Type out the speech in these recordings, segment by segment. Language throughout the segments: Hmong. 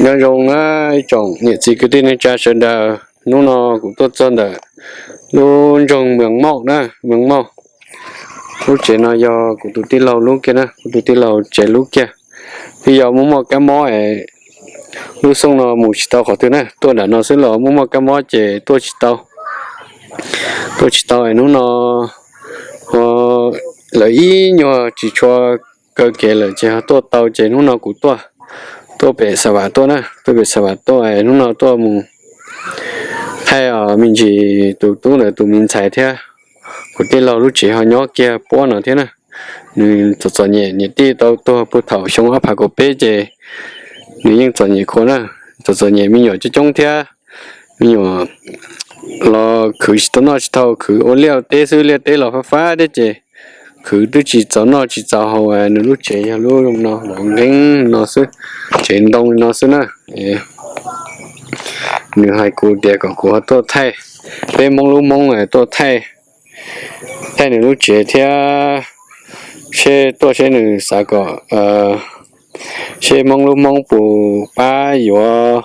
Nyob zoo na ib tsoom niam txiv kwv tij neej tsa sawv daws, hnub no kuv tuaj txog ntawm lub nroog Mees Mauj na, Mees Mauj. Lub tsev no yog kuv tus tij laug lub kiag na, kuv tus tij laug tsev lub kiag. Twb yog muaj muaj kab mob es lub xyoo no mus tsis tau qhov twg na, tuaj nram no xwb los muaj muaj kab mob ces tuaj tsis tau, tuaj tsis tau es hnub no lawv ib nyuag tsis tshua kaw kev lawm ces ho tuaj tau ces hnub no kuv tuaj, tuaj pem Xa Vam tuaj na, tuaj pem Xa Vam tuaj es hnub no tuaj mus thaij os me ntsis tus tub ntawd tus me ntxhais thiab. Kuv tij laug lub tsev ho nyob kiag puab no thiab na. Nws txom txom nyem, niam tij tau tuag puag thaum xyoo ob phav kaum peb ces nws yeej txom nyem khuav na, txom txom nyem me nyuam coob coob thiab. Me nyuam los khwv tsis tau noj tsis tau haus, khwv ua liaj teb xwb, liaj teb los fab fab thiab ces khwv twb tsis txaus noj tsis txaus haus. Nws lub tsev yog lub zoo no los nkeeb no xwb, tsev ntoo li no xwb na. Nws hais kuv tias kom kuv ho tuaj thaij, peb Hmoob lub Hmoob tuaj thaij, thaij nws lub tsev thiab, seb tuaj seb nws xav kom, seb Hmoob lub Hmoob puas pab yuav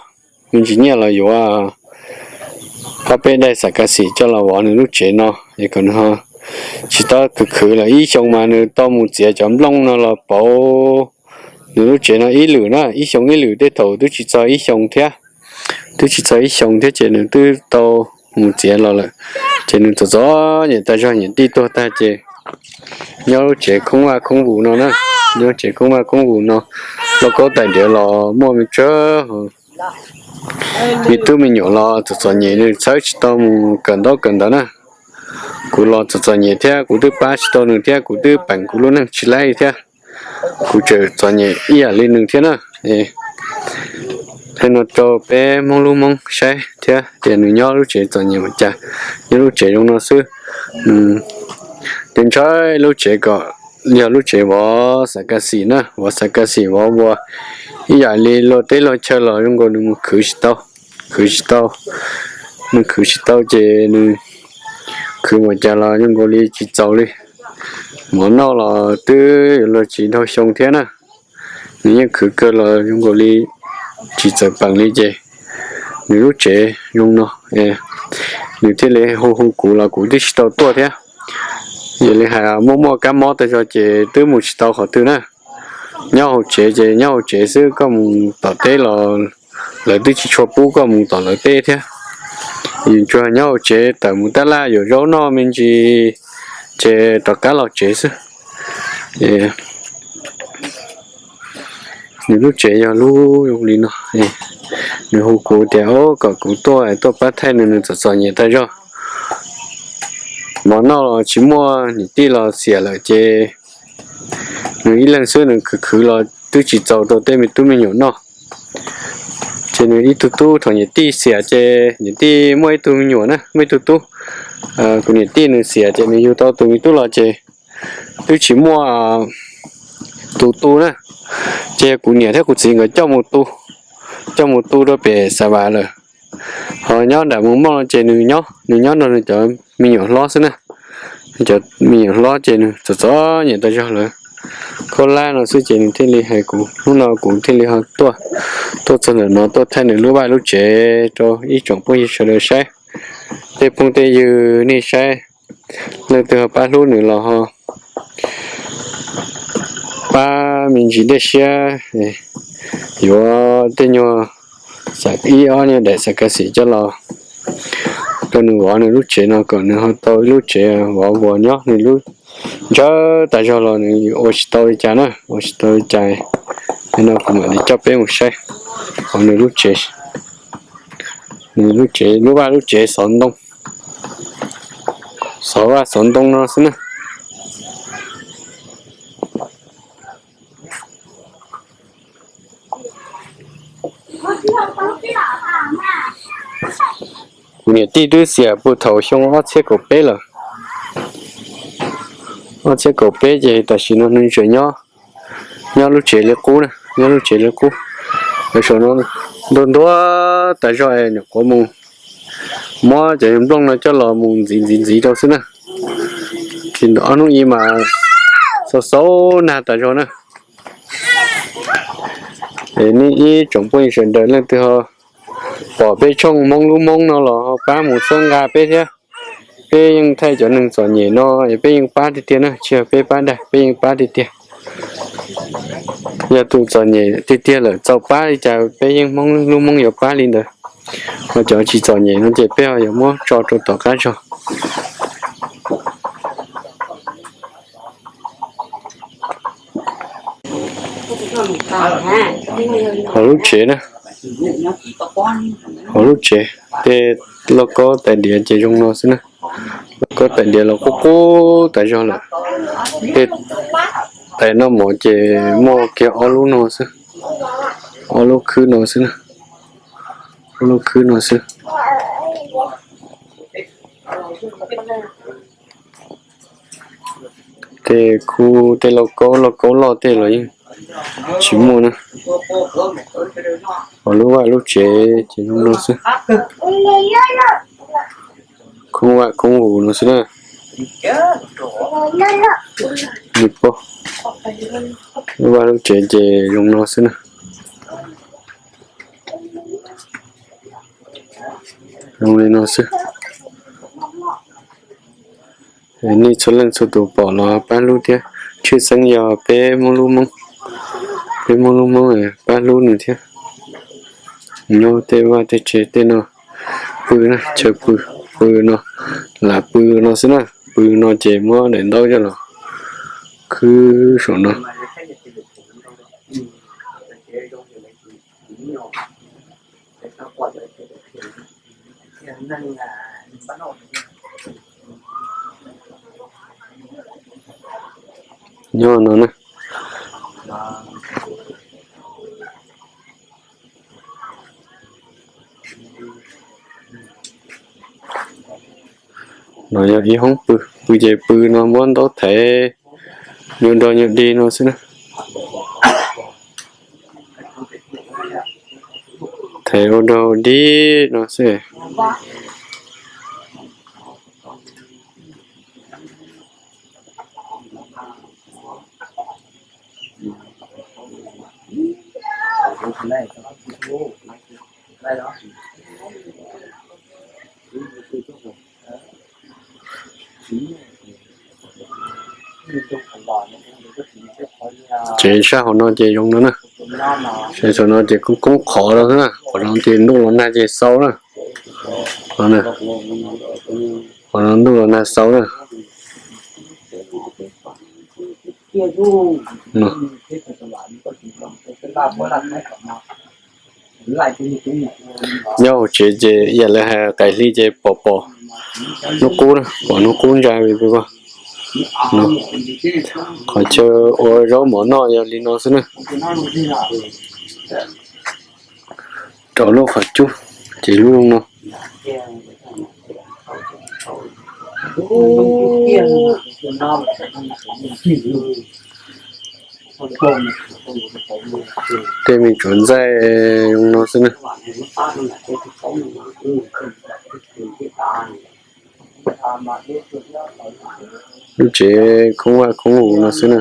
me ntsis nyiaj los yuav ob peb daim xam kav xim coj los vov nws lub tsev no es kom nws ho tsis tau khwv khwv lawm. Ib xyoo mas nws tau mus txiav cov nplooj no los pauv nws lub tsev no ib lwm na, ib xyoo ib lwm, tej thaum twb tsis txog ib xyoo thiab, twb tsis txog ib xyoo thiab ces nws twb tau mus txiav los lawm. Ces nws txom txom nyem tag zog, niam tij tuag tag ces nyob lub tsev khoob vaj khoob vus no na, nyob tsev khoob vaj khoob vus no, lauj kaub tais diav los muaj me tsawg, me tub me nyuam los txom txom nyem, nws txhawb tsis tau mus kawm ntaub kawm ntawv na. Kuv los txom txom nyem thiab, kuv twb pab tsis tau nws thiab, kuv twb peem kuv lub neej tsis laib thiab. Kuv tseem txom nyem ib yam li nws thiab na. Hais no rau peb Hmoob lub Hmoob saib thiab tias nws nyob lub tsev txom nyem ua cas, nyob lub tsev zoo no xwb. Nws ntshai lub tsev kom yog lub tsev vov xam kav xim na, vov xam kav xim vov vuas ib yam li luag teb luag chaw los zoo nkaus nws mus khwv tsis tau, khwv tsis tau. Nws khwv tsis tau ces nws khwv ua cas los zoo nkaus li tsis txaus li. Mov noj los twb yuav luag tsis dhau xyoo thiab na, nws yeej khwv kawg los zoo nkaus li tsis txawm peem li ces nws lub tsev zoo no, nws thiaj li hu hu kuv los kuv twb tsis tau tuaj thiab. Yog li hais muaj muaj kab mob tag zog ces twb mus tsis tau qhov twg na. Nyob hauv tsev ces nyob hauv tsev xwb, koj mus tom teb los lawv twb tsis tshua pub koj mus tom lawv teb thiab. Yus tsuas nyob hauv tsev tawm mus tab laj yuav zaub noj me ntsis ces rov qab los tsev xwb. Nws lub tsev yog lub zoo li no. Nws hu kuv tias kom kuv tuaj, tuaj pab thaij nws, nws txom txom nyem tag zog. Mov noj los tsis muaj, niam tij los xiam lawm ces nws ib leeg xwb nws khwv khwv los twb tsis txaus rau tej me tub me nyuam noj. Ces nws ib tug tub, thaum niam tij xiam ces niam tij muaj ib tug me nyuam na, muaj ib tug tub. Kuv niam tij nws xiam ces nws yug tau tus me tub los ces twb tsis muaj tus tu na. Ces kuv niam thiab kuv txiv nkawd coj mus tu, coj mus tu rau pem Xa Vam lawm. Ho nyob nram Moos Mooj no ces nws nyob, nws nyob nrog nws cov me nyuam hlob xwb na. Nws cov me nyuam hlob ces nws txom txom nyem tag zog lawm. Khaub hlab no xwb ces nws thiaj li hais kuv, hnub no kuv thiaj li ho tuaj, tuaj txog ntawm no tuaj thaij nws lub vaj lub tsev rau ib tsoom phooj ywg sawv daws saib. Tej phooj tej ywg nej saib, leej twg ho pab hlub nws los ho pab me ntsis dej siab, yuav tej nyuag, ib ob nyuag daim xam kav xim coj los rau nws vov nws lub tsev no kom nws ho tau ib lub tsev vov vuas nyob. Nws lub ntsawg tas zog los nws ua tsis tau li cas na, ua tsis tau li cas. Li no kuv mam li coj peb mus saib nws lub tsev, nws lub tsev, lub vaj lub tsev xov ntoo, xov vaj xov ntoo no xwb na. Kuv niam tij twb xiam puag thaum xyoo ob txhiab kaum peb lawm. Ob txhiab kaum peb ces tam sim no nws tseem nyob, nyob lub tsev li qub na, nyob lub txev li qub. Lawv saum no ntuag ntuag tas zog es nyuam qhuav mus muab cov nplooj no coj los mus ntxiv ntxiv ntxiv rau xwb na. Tsis nto ob hnub ib mas xau xau nag tas zog na. Es nej ib tsoom phooj ywg sawv daws leej twg ho pom peb tshooj Hmoob Lub Hmoob no los ho pab mus txhawb nqa peb thiab. Peb yeej thaij cov neeg txom nyem no es peb yeej pab tiag tiag na, tsis yog peb pab dag, peb yeej pab tiag tiag. Yog tus txom nyem tiag tiag lawm txaus pab li cas peb yeej Hmoob Lub Hmoob yuav pab li ntawd. Ho cov tsis txom nyem no ces peb ho yuav muab tso rau tom qab zog. Hauv lub tsev na, hauv lub tsev tej lauj kaub tais diav ces zoo no xwb na. Lauj kaub tais diav los qub qub tas zog lawm. Tej tais noj mov ces muaj kiag ob lub no xwb, ob lub khwb no xwb na, ob lub khwb no xwb. Tej khub tej lauj kaub lauj kaub loj tej los yeej tsis muaj na. Hos lub vaj lub tsev ces zoo no xwb, khoob vaj khoob huv no xwb na. Lub vaj lub tsev ces zoo no xwb na. Zoo li no xwb. Nej txhua leej txhua tus pom los pab hlub thiab. Tshwj xeeb yog peb Hmoob Lub Hmoob, peb Hmoob Lub Hmoob pab hlub nws thiab. Nyob tej vaj tej tsev tej no pw na, chaw pw, pw no, lam pw no xwb na. Pw no ces muab daim ntaub coj los khwb saum no. Nyob no na. No yog ib hoob pw, pw ces pw no muab ntaub thaiv nyuag dog nyuag dig no xwb na. Thaiv ua dog dig no xwb. Ces sab hauv no ces zoo no na. Sab hauv no ces koob koob qhov rau xwb na, qhov no ces ntuj los nag ces xau na. Qhov no ntuj los nag xau na. Nyob hauv tsev ces ib yam li hais qaim hli ces pom pom hnub qub na, pom hnub qub ntsa vim pw ko. Qhov chaw ua zaub mov noj yog li no xwb na. Rau lub qhov cub ces lub zoo no. Tej me tsuav ntxaij zoo no xwb na. Lub tsev khoob vaj khoob huv no xwb na.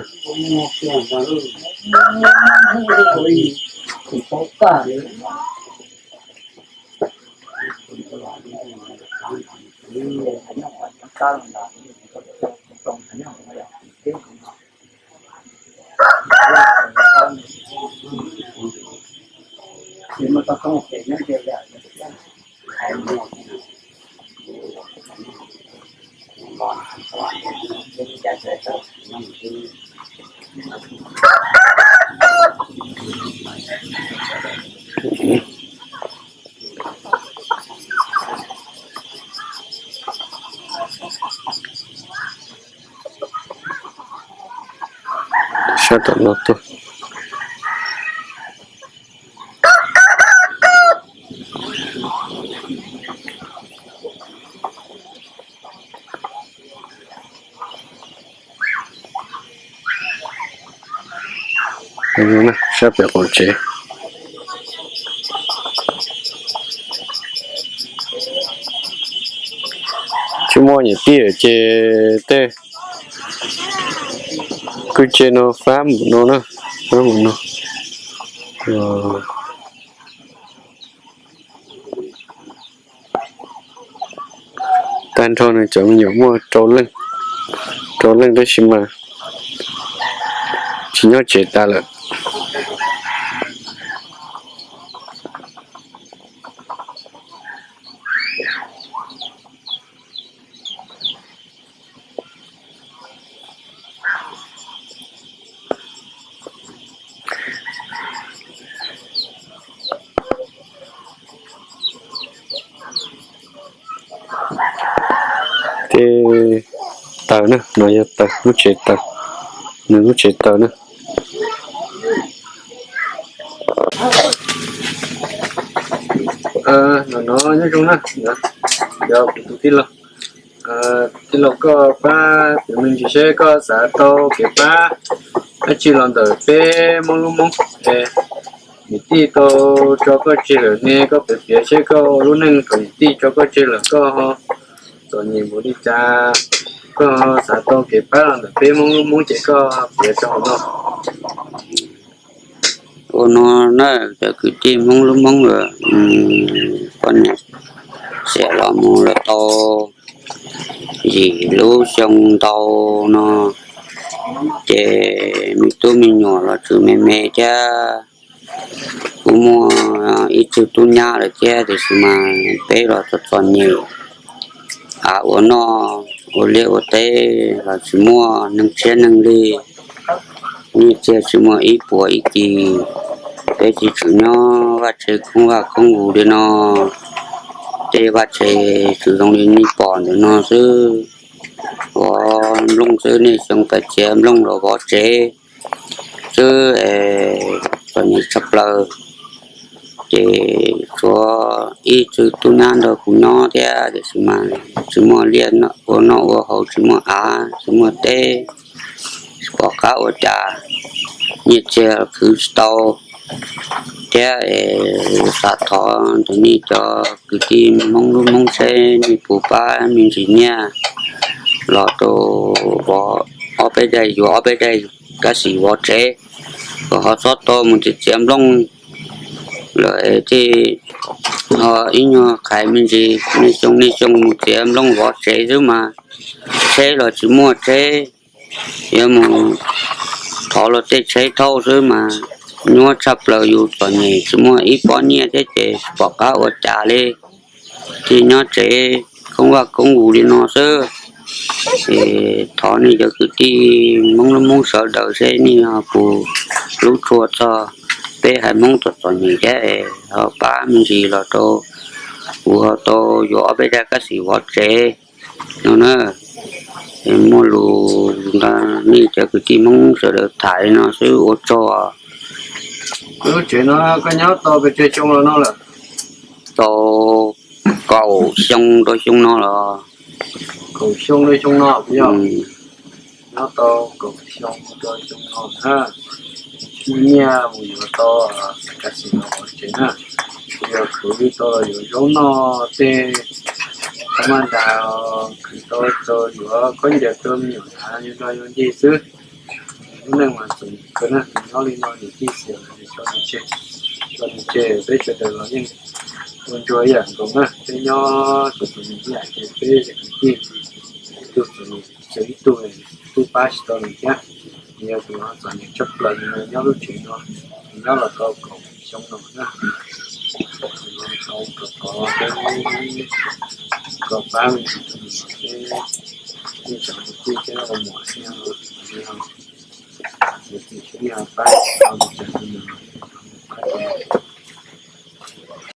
Sab tom no tuaj. Sab pem qaum tsev. Tsis muaj niam tij ces tej kwj tse no fab mus no na, fab mus no. Tag nrho nws cov me nyuam muaj rau leej, rau leej tab sis mas tsis nyob tsev tas lawm. Tej taws na, no yog taws, lub tsev taws, nws lub tsev taws na. No no nyob zoo na, yog kuv tus tij laug, tij laug koj pab piav me ntsis seb koj xav tau kev pab dab tsi los ntawm peb Hmoob lub Hmoob, niam tij tau tso koj tseg lawm ne, koj piav piav seb koj lub neej thaum niam tij tso koj tseg lawm koj txom nyem npaum li cas, koj xav tau kev pab los ntawm peb Hmoob lub Hmoob ces koj piav rau hauv no. Ua no na, cov kwv tij Hmoob lub Hmoob, poj niam xiam los mus los tau yim lub xyoo ntau no, ces me tub me nyuam los tsuas me me thiab. Kuv muaj ib tug tub nyab lawm thiab tiam sis mas peb los txom txom nyem, av ua noj ua liaj ua teb los tsis muaj neeg tshiab neeg li, nyiaj txiag tsis muaj ib puas ib kis. Peb tsis tshua nyob vaj tse khoob vaj khoob vus li no, tej vaj tse tsuas zoo li nej pom ntawm no xwb. Vov nplooj xwb, niaj xyoo pais txiav nplooj los vov tsev xwb, txom nyem tshaj plaws. Ces tshuav ib tug tub nyab nrog kuv nyob thiab tiam sis mas tsis muaj liaj ua noj ua haus, tsis muaj av tsis muaj teb, tsis pom qab ua cas, nyiaj txiag khwv tsis tau thiab. Xav thov ntawm nej cov kwv tij Hmoob lub Hmoob seb nej puas pab me ntsis nyiaj los rau vov ob peb daim, yuav ob peb daim kab xim vov tsev, kom ho txhob tau mus txiav txiav nplooj lawm es thiaj ho ib nyuag qhais me ntsis. Niaj xyoo niaj xyoo mus txiav nplooj vov tsev xwb mas tsheb los tsis muaj tsheb, yuav mus thov luag tej tsheb thauj xwb mas nyuaj tshaj plaws, yus txom nyem tsis muaj ib pob nyiaj thiab ces tsis pom qab ua cas li, thiaj nyob tsev khoob vaj khoob vus li no xwb. Es thov nej cov kwv tij Hmoob lub Hmoob sawv daws seb nej ho puas hlub tshua txog peb haiv Hmoob txom txom nyem thiab es ho pab me ntsis los rau kuv ho tau yuav ob peb daim kab xim vov tsev no na. Es muaj lus nrog nej cov kwv tij Hmoob sawv daws tham li no xwb, ua tsaug. Lub tsev no koj nyob tau pes tsawg xyoo los no lawm? Tau kaum xyoo rau xyoo no los. Kaum xyoo rau xyoo no puas yog? Nyob tau kaum xyoo rau xyoo no na. Muaj nyiaj mus yuav tau kab xim los vov tsev na. Yog khwv tau yuav zaub noj tej, tau maj nras, khwv tau txaus yuav khaub ncaws rau me nyuam hnav, yuav nrog yuav ncig xwb. Lub neej mas txom nyem kawg na, nws nyob li no niam tij xiam lawm tso nws tseg, tso nws tseg, peb sawv daws los yeej ua ntsuag ib yam nkaus na, peb nyob txom txom nyem ib yam ces peb yog kwv tij, ib tug txom nyem txawm ib tug, tub pab tsis tau nws thiab. Nws yog tus txom nyem tshaj plaws, nws nyob lub tsev no, nws nyob los tau kaum xyoo no na. Tau kom pab me ntsis rau nws los peb yeej tseem ua tij thiab ua muam thiab, yog tus txiv thiab nej ho pab tau nws tseem ua muam los